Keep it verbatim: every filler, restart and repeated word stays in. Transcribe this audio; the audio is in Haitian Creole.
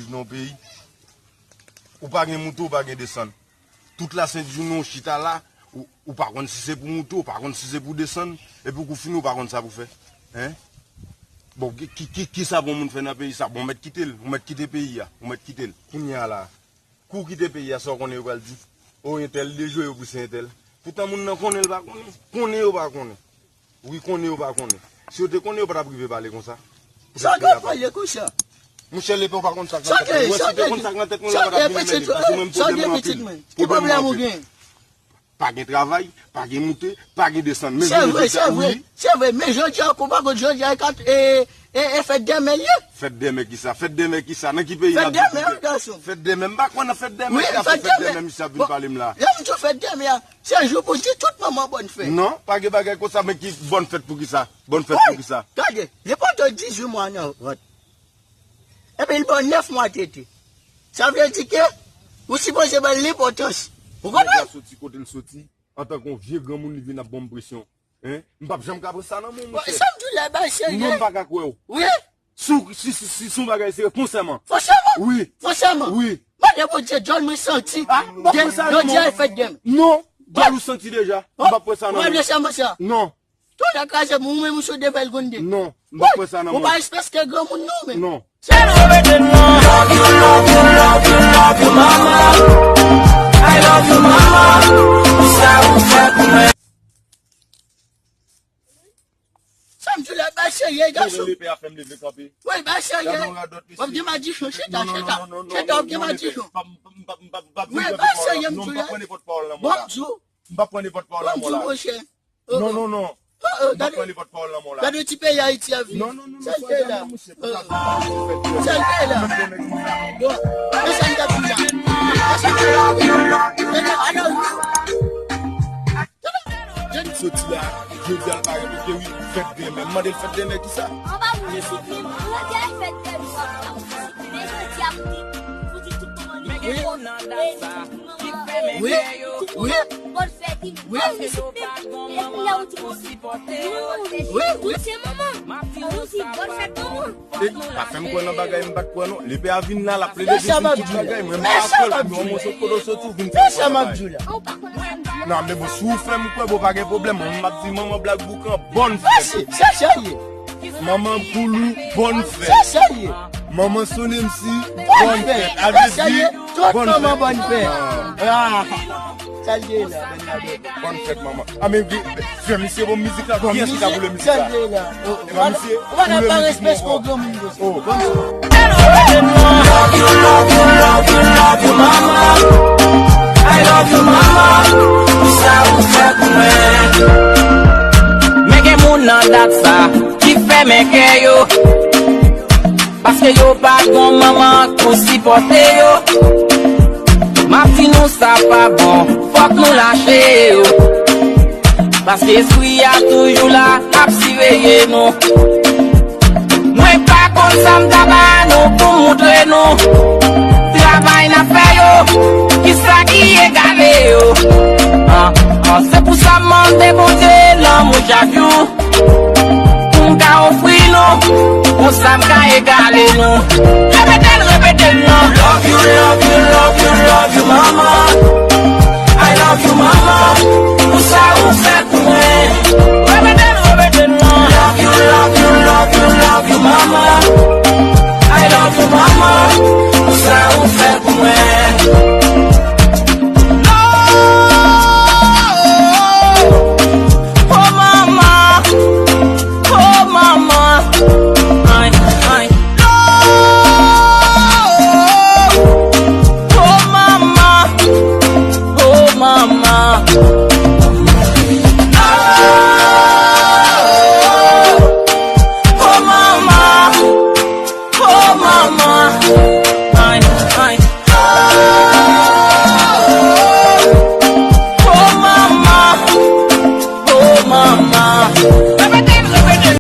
Nan yon peyi, ou pa gen moute, ou pa gen desann. Tout lasent jounen ou chita la, ou, ou pa konn si se pou moute, ou pa konn si se pou desann, epi kou fini, ou pa konn sa pou fè. Hein? Bon, ki, ki, ki, ki sa pou moun fè nan peyi sa? Bon, ou mèt kite l, ou mèt kite peyi a, ou mèt kite l. Kounye a la, kou w kite peyi a, sa w konnen yo pral di? O, entèl dejwe yo pou se entèl. Poutan moun nan konnen l pa konnen. Konnen yo pa konnen. Wi, konnen yo pa konnen. Si yo te konnen, yo pa t ap rive pale konsa. Sa w t ap pale konsa? Monchè, Lepè, ou pa konn sa k nan tèt mwen. Ou wè, si w te konn sa k nan tèt mwen la, ou pa t ap vin menm li. Paske mwen, pwoblèm mwen anpil. Pwoblèm mwen anpil. Pa gen travay, pa gen moute, pa gen desann. Men jodi a, wi. Se vre, se vre. Men jodi a, ou pa konn jodi a, e kat, e, e, e fèt dèmen l ye. Fèt dèmen kisa? Fèt dèmen kisa? Nan ki peyi n ap viv? Fèt dèmen, wi, gason. Fèt dèmen, m pa kwè nan fèt dèmen. Wi, fèt dèmen. Fèt dèmen, misye ap vin pale m la. Lè m di w fèt dèmen an, se jou pou di tout manman bòn fèt. Non, pa gen bagay konsa, men ki bòn fèt pou kisa? Bòn fèt pou kisa? Tande, nenpòt dizuit mwa nan vant. Epi l ba w nèf mwa tete. Sa vle di ke ou sipoze ba l lenpòtans. Ou konprann? Nèg la soti kote l soti, antanke yon vye granmoun, li vin ap ban m presyon. Hein? M p ap janm ka pran sa nan men w, monchè. Sa m di w la, bay serye. Non, m pa ka kwè w. Wi. Si, si, si, si, si yon bagay serye, fon sèman. Fon sèman? Wi. Fon sèman? Wi. Mande Bondye, djòl mwen santi. Ah, m p ap pran sa nan men w. Jodi a e fèt dèmen. Non, djòl ou santi deja. M p ap pran sa nan men w. Ou pa vle sèman sa? Non. Tou la kraze, ou menm ou sou de bèl konn de. Non, m pa pran sa nan men w. Ou pa espès ke granmoun non, men. Non. Love you, love you, love you, love you, mama. I love you, mama. Pou sa ou fè pou mwen. Sa m di w la, bay serye, gason. Wi, bay serye. W ap gen madichon, chita, chita. Chita, w ap gen madichon. Wi, bay serye, m di w la. Bon, m di w. M p ap pran nenpòt pawòl nan men w la. Bon, m di w, monchè. Non, non, non. M p ap pran nenpòt pawòl nan men w la. Gade ti peyi Ayiti a vini. Non, non, non, non. Sa l te la. Sa l te la. Bon, men sa l t ap di la. Soti la, jodi a l pa repete wi, fèt dèmen. M mande l fèt dèmen kisa? Anba moun sou fim, jodi a fèt dèmen. Men jodi a pou di, pou di tout moun. Wi. Wi. Wi. Wi. Wi, wi. E, pa fè m kwè nan bagay m pa t kwè non. Lepè a vin la, l ap plede vin tout bagay. Mwen m pa kwè l pou yon moso kote w soti ou vin fè m kwè nan bagay. Non, men bon, si w fè m kwè, bon, pa gen pwoblèm. Mwen m ap di manman Black Boucan, bòn fèt. Manman Koulou, bòn fèt. Manman Sony M C, bòn fèt. A vle di, tout manman bòn fèt. Ah. Sa l ye la, Bènadèt? Bòn fèt, manman. A, men vi-, fè misye bon mizik la. Kiyès ki ka boule mizik la? Sa l ye la? Oh, oh. E pa misye? Ou pa nan pa respè pou granmoun konsa. Oh. Bòn fèt. Love you, love you, love you, love you, mama. I love you, mama. Pou sa ou fè pou mwen. Men gen moun nan dat sa ki fèmen kè yo. Paske yo pa gon manman pou sipòte yo. M ap di nou sa pa bon, fòk nou lache yo. Paske espri a toujou la, ap siveye nou. Mwen pa konn sa m ta ba nou pou moutre nou. Travay n ap fè yo, kisa ki egale yo? An, an, se pou sa m mande Bondye lanmou chak jou. Pou m ka ofri nou, konsa m ka egale nou. Repete